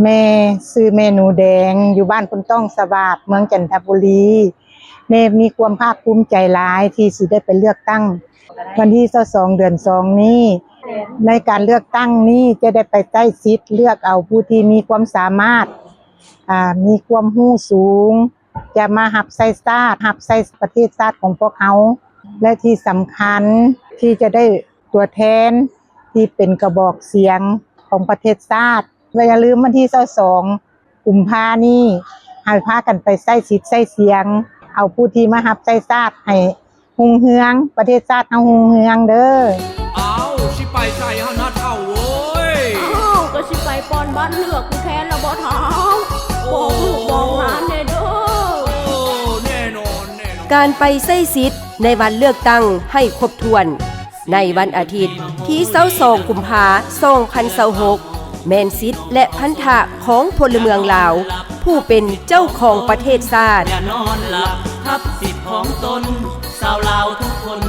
ແມ່ຊື່ແມ່ໜູແດງ ຢູ່ບ້ານໂພນຕ້ອງສະຫວາດ ເມືອງຈັນທະບູລີ. ແມ່ມີຄວາມພາກພູມໃຈຫຼາຍທີ່ຊິໄດ້ໄປເລືອກຕັ້ງວັນທີຊາວສອງ ເດືອນສອງນີ້. ໃນການເລືອກຕັ້ງນີ້ຈະໄດ້ໄປໃຊ້ສິດເລືອກເອົາຜູ້ທີ່ມີຄວາມສາມາດ, ອາ, ມີຄວາມຮູ້ສູງ, ຈະມາຮັບໃຊ້ຊາດ, ຮັບໃຊ້ປະເທດຊາດຂອງພວກເຮົາ ແລະ ທີ່ສຳຄັນທີ່ຈະໄດ້ຕົວແທນທີ່ເປັນກະບອກສຽງຂອງປະເທດຊາດ. ແລະ ຢ່າລືມວັນທີຊາວສອງ ກຸມພານີ້ ໃຫ້ພາກັນໄປໃຊ້ສິດໃຊ້ສຽງ ເອົາຜູ້ທີ່ມາຮັບໃຊ້ຊາດໃຫ້ຮຸ່ງເຮືອງ, ປະເທດຊາດເຮົາຮຸ່ງເຮືອງເດີ້. ອ້າວ ຊິໄປໃສຫັ້ນນະເຖົ້າເອີຍ? ອ້າວ ກໍຊິໄປປ່ອນບັດເລືອກຜູ້ແທນລະບໍ່ເຖົ້າ? ບອກລູກບອກຫຼານແດ່ເດີ້. ໂອ້ ແນ່ນອນ ແນ່ນອນ. ການໄປໃຊ້ສິດໃນວັນເລືອກຕັ້ງໃຫ້ຄົບຖ້ວນ ໃນວັນອາທິດທີຊາວສອງ ກຸມພາ ສອງພັນຊາວຫົກ ແມ່ນສິດ ແລະ ພັນທະຂອງພົນລະເມືອງລາວ ຜູ້ເປັນເຈົ້າຂອງປະເທດຊາດ. ຢ່ານອນຫຼັບ ທັບສິດຂອງຕົນ ຊາວລາວທຸກຄົນ